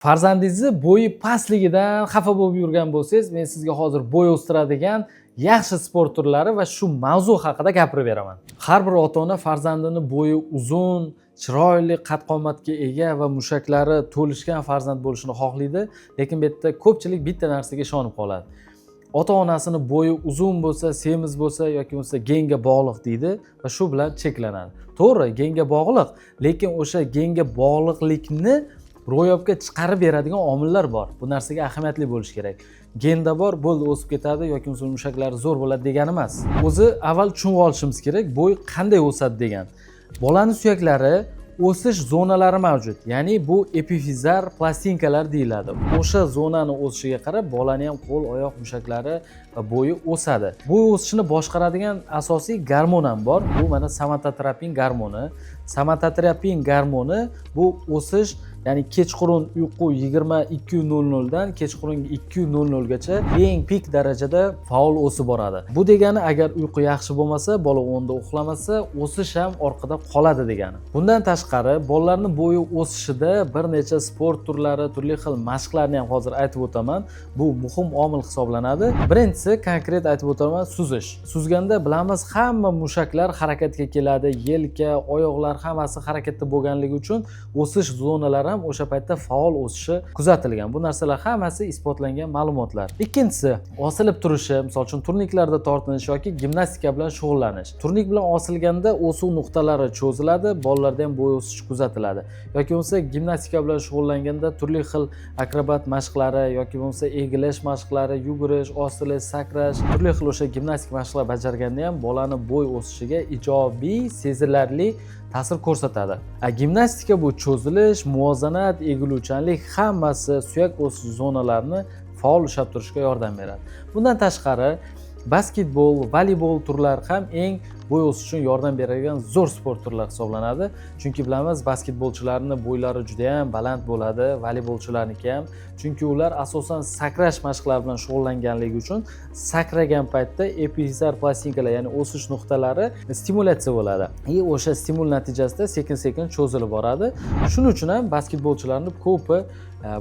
Farzandingizni bo'yi pastligidan xafa bo'lib yurgan bo'lsangiz, men sizga hozir bo'y o'stiradigan yaxshi sport turlari va shu mavzu haqida gapirib beraman. Har bir ota ona farzandini bo'yi uzun, chiroyli qad qomatga ega va mushaklari to'lishgan farzand bo'lishini xohlaydi. Lekin bu yerda ko'pchilik bitta narsaga ishonib qoladi: ota onasini bo'yi uzun bo'lsa, semiz bo'lsa yoki bo'lmasa genga bog'liq deydi va shu bilan cheklanadi. To'g'ri, genga bog'liq, lekin o'sha genga bog'liqlikni ro'yobga chiqarib beradigan omillar bor. Bu narsaga ahamiyatli bo'lish kerak. Genda bor, bo'ldi, o'sib ketadi yoki bo'lmasa mushaklari zo'r bo'ladi degani emas. O'zi avval tushunib olishimiz kerak, bo'y qanday o'sadi degan. Bolani suyaklari o'sish zonalari mavjud, ya'ni bu epifizar plastinkalar deyiladi. O'sha zonani o'sishiga qarab bolani ham qo'l, oyoq mushaklari va bo'yi o'sadi. Bo'y o'sishini boshqaradigan asosiy gormon ham bor. Bu mana somatotropin gormoni. Somatotropin gormoni bu o'sish, ya'ni kechqurun uyqu 22:00 dan kechqurungi 2:00 gacha eng pik darajada faol o'sib boradi. Bu degani, agar uyqu yaxshi bo'lmasa, bola 10da uxlamasa, o'sish ham orqada qoladi degani. Bundan tashqari, bolalarni bo'yi o'sishida bir necha sport turlari, turli xil mashqlarni ham hozir aytib o'taman. Bu muhim omil hisoblanadi. Birinchisi, konkret aytib o'taman, suzish. Suzganda, bilamiz, hamma mushaklar harakatga keladi, yelka, oyoqlar, hammasi harakatda bo'lganligi uchun o'sish zonalari ham o'sha paytda faol o'sishi kuzatilgan. Bu narsalar hammasi isbotlangan ma'lumotlar. Ikkinchisi, osilib turishi, misol uchun, turniklarda tortinish yoki gimnastika bilan shug'ullanish. Turnik bilan osilganda o'suv nuqtalari cho'ziladi, bolalarda ham bo'y o'sishi kuzatiladi. Yoki bo'lmasa gimnastika bilan shug'ullanganda turli xil akrobat mashqlari yoki bo'lmasa egilish mashqlari, yugurish, osilish, sakrash, turli xil o'sha gimnastik mashqlar bajarganda ham bolani bo'y o'sishiga ijobiy, sezilarli ta'sir ko'rsatadi. A gimnastika bu cho'zilish, muvozanat, egiluvchanlik, hammasi suyak o'sish zonalarini faol ushlab turishga yordam beradi. Bundan tashqari, basketbol, voleybol turlari ham eng bo'y o'sish uchun yordam beradigan zo'r sport turlari hisoblanadi. Chunki bilamiz, basketbolchilarni bo'ylari juda ham baland bo'ladi, voleybolchilarniki ham. Chunki ular asosan sakrash mashqlari bilan shug'ullanganligi uchun sakragan paytda epifizar plastinkalar, ya'ni o'sish nuqtalari stimulyatsiya bo'ladi и o'sha stimul natijasida sekin sekin cho'zilib boradi. Shuning uchun ham basketbolchilarni ko'pi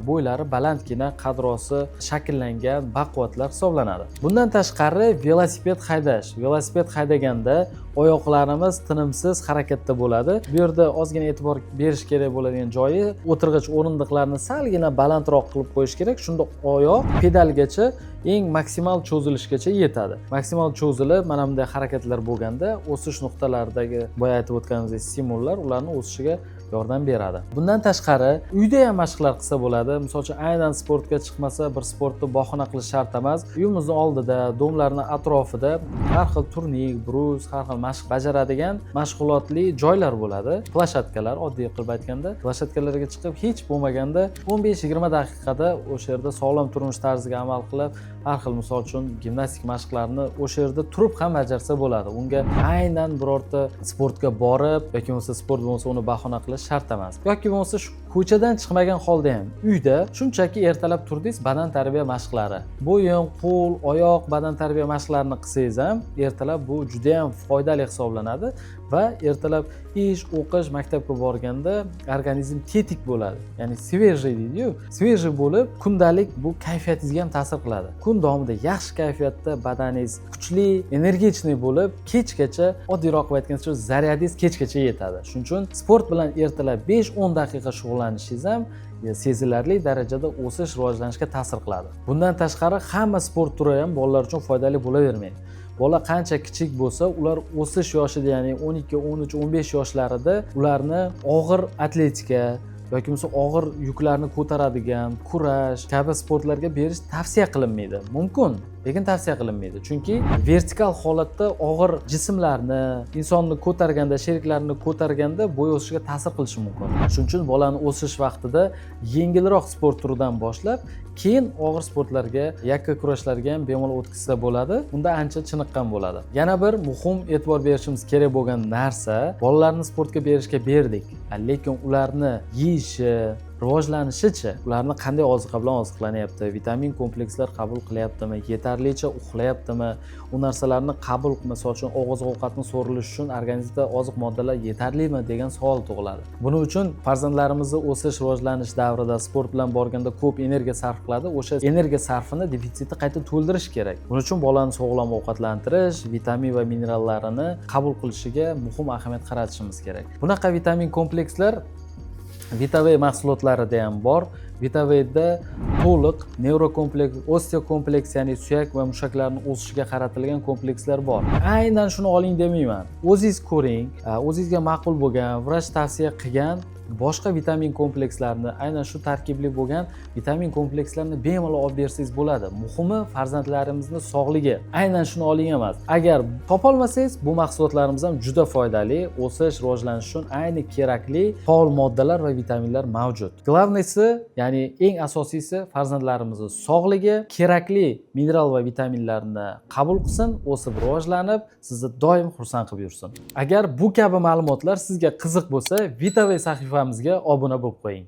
bo'ylari balandgina, qad rosi shakllangan, baquvvatlar hisoblanadi. Bundan tashqari, velosiped haydash. Velosiped haydaganda oyoqlarimiz tinimsiz harakatda bo'ladi. Bu yerda ozgina e'tibor berish kerak bo'ladigan joyi, o'tirg'ich o'rindiqlarni salgina balandroq qilib qo'yish kerak. Shunda oyoq pedalgacha, eng maksimal cho'zilishgacha yetadi. Maksimal cho'zilib, mana bunday harakatlar bo'lganda o'sish nuqtalaridagi, boya aytib o'tganimizdek, stimullar ularni o'sishiga yordam beradi. Bundan tashqari, uyda ham mashqlar qilsa bo'ladi. Misol uchun, aynan sportga chiqmasa, bir sportni bahona qilish shart emas. Uyimizni oldida, дом larni atrofida har xil turnik, brus, har xil mashq bajaradigan mashg'ulotli joylar bo'ladi, площадка lar oddiy qilib aytganda. Площадка larga chiqib, hech bo'lmaganda 15-20 daqiqada o'sha yerda sog'lom turmush tarziga amal qilib, har xil, misol uchun, gimnastik mashqlarni o'sha yerda turib ham bajarsa bo'ladi. Unga aynan birorta sportga borib yoki bo'lmasa sport bo'lmasa, uni bahona qilish shart emas. Yoki bo'lmasa shu ko'chadan chiqmagan holda ham uyda shunchaki ertalab turdingiz, badan tarbiya mashqlari, bo'yin, qo'l, oyoq badan tarbiya mashqlarini qilsangiz ham ertalab, bu juda yam foydali hisoblanadi. Va ertalab ish, o'qish, maktabga borganda organizm tetik bo'ladi, ya'ni свежий deydiyu, свежий bo'lib, kundalik bu kayfiyatingizga ham ta'sir qiladi. Kun davomida yaxshi kayfiyatda, badaningiz kuchli, энергичный bo'lib, kechgacha, oddiyroq qilib aytganda, shu zaryadingiz kechgacha yetadi. Shuning uchun sport bilan ertalab 5-10 daqiqa shug'ullanishingiz ham sezilarli darajada o'sish, rivojlanishga ta'sir qiladi. Bundan tashqari, hamma sport turi ham bolalar uchun foydali bo'lavermaydi. Bola qancha kichik bo'lsa, ular o'sish yoshida, ya'ni 12, 13, 15 yoshlarida ularni og'ir atletika yoki bo'lmasa og'ir yuklarni ko'taradigan, kurash kabi sportlarga berish tavsiya qilinmaydi. Mumkin, lekin tavsiya qilinmaydi. Chunki vertikal holatda og'ir jismlarni, insonni ko'targanda, sheriklarini ko'targanda bo'y o'sishiga ta'sir qilishi mumkin. Shuning uchun bolani o'sish vaqtida yengilroq sport turidan boshlab, keyin og'ir sportlarga, yakka kurashlarga ham bemalol o'tkazsa bo'ladi. Unda ancha chiniqqan bo'ladi. Yana bir muhim e'tibor berishimiz kerak bo'lgan narsa: bolalarni sportga berishga berdik, lekin ularni yeyishi Rivojlanishichi, ularni qanday oziqa bilan oziqlanyapti, vitamin komplekslar qabul qilyaptimi, yetarlicha uxlayaptimi, u narsalarni qabul, misol uchun, og'iz ovqatni so'rilishi uchun organizmda oziq moddalar yetarlimi degan savol tug'iladi. Buning uchun farzandlarimizni o'sish, rivojlanish davrida sport bilan borganda ko'p energiya sarf qiladi. O'sha energiya sarfini, defitsitni qayta to'ldirish kerak. Buning uchun bolani sog'lom ovqatlantirish, vitamin va minerallarini qabul qilishiga muhim ahamiyat qaratishimiz kerak. Bunaqa vitamin komplekslar Vitaway mahsulotlarida ham bor. Vitawayda to'liq nevrokompleks, osteokompleks, ya'ni suyak va mushaklarni o'sishiga qaratilgan komplekslar bor. Aynan shuni oling demayman. O'zingiz ko'ring, o'zingizga ma'qul bo'lgan, vrach tavsiya qilgan boshqa vitamin komplekslarni, aynan shu tarkibli bo'lgan vitamin komplekslarni bemalol olib bersangiz bo'ladi. Muhimi farzandlarimizni sog'ligi. Aynan shuni oling emas. Agar topolmasangiz, bu mahsulotlarimiz ham juda foydali, o'sish, rivojlanish uchun ayni kerakli faol moddalar va vitaminlar mavjud. Главный si, ya'ni eng asosiysi farzandlarimizni sog'ligi, kerakli mineral va vitaminlarni qabul qilsin, o'sib rivojlanib, sizni doim xursand qilib yursin. Agar bu kabi ma'lumotlar sizga qiziq bo'lsa, Vitaway sahifamizga obuna bo'lib qo'ying.